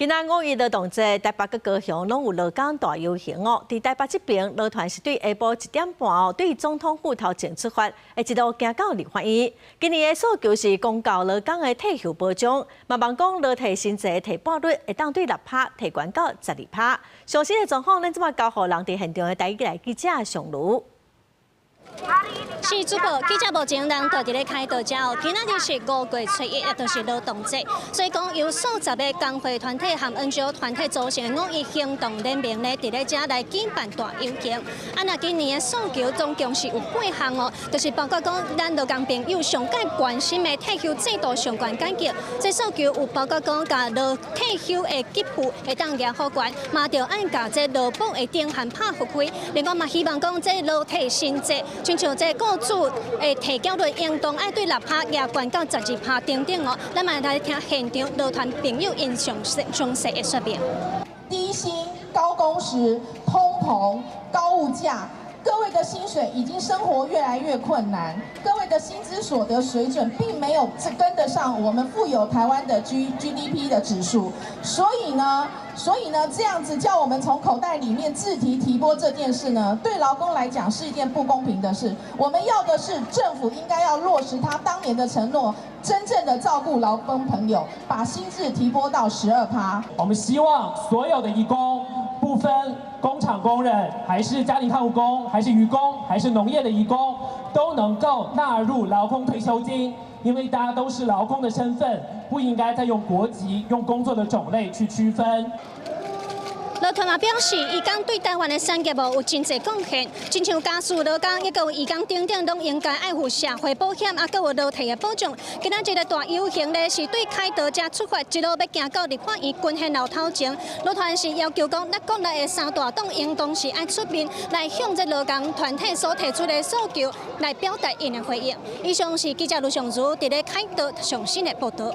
今仔五一勞動節，台北佮高雄攏有勞工大遊行哦。佇台北這爿，勞團是對下晡1點半哦，對總統府頭前出發，會一路行到立法院。今年的訴求是公告勞工的退休保障，嘛望講勞退薪資提撥率會當對6趴提懸到12趴。詳細的狀況，咱這馬交予人佇現場的台語來記者上盧。是主播記者目前人就佇咧凱道遮哦，今仔日是5月初1，也就是勞動節，所以講由數十个工會團體和 NGO 團體組成的五一行動聯盟咧，佇咧遮來舉辦大遊行。啊，若今年的訴求總共是有八項哦，就是包括講咱勞工朋友上蓋關心的退休制度相關改革。這訴求有包括講，共勞退休的給付會當額好懸，嘛著愛共這勞保的頂限拍覆開。另外嘛，希望講這勞退薪資，親像這僱主的提繳率應當愛對6趴也懸到12趴等等哦。咱嘛來聽現場勞團朋友𪜶詳細詳細的說明。低薪、高工時、通膨、高物價，各位的薪水已經生活越來越困難，各位的薪資所得水準並沒有跟得上我們富有台灣的 GDP 的指數，所以呢，這樣子叫我們從口袋裡面自提提撥這件事呢，對勞工來講是一件不公平的事。我們要的是政府應該要落實他當年的承諾，真正的照顧勞工朋友，把薪資提撥到12趴。我們希望所有的移工，不分工廠工人，還是家庭看護工，還是漁工，還是農業的移工，都能夠納入勞工退休金，因為大家都是勞工的身份，不應該再用國籍、用工作的種類去區分。勞團嘛表示，移工對台灣的產業無有真濟貢獻，親像家事勞工，抑閣有移工等等，攏應該愛有社會保險，啊，閣有勞退的保障。今仔這个大遊行咧，是對凱道遮出發，一路欲行到立法院群賢樓頭前。勞團是要求講，咱國內的三大黨應當是愛出面來向這勞工團體所提出的訴求來表達𪜶的回應。以上是記者盧尚如佇咧凱道上新的報道。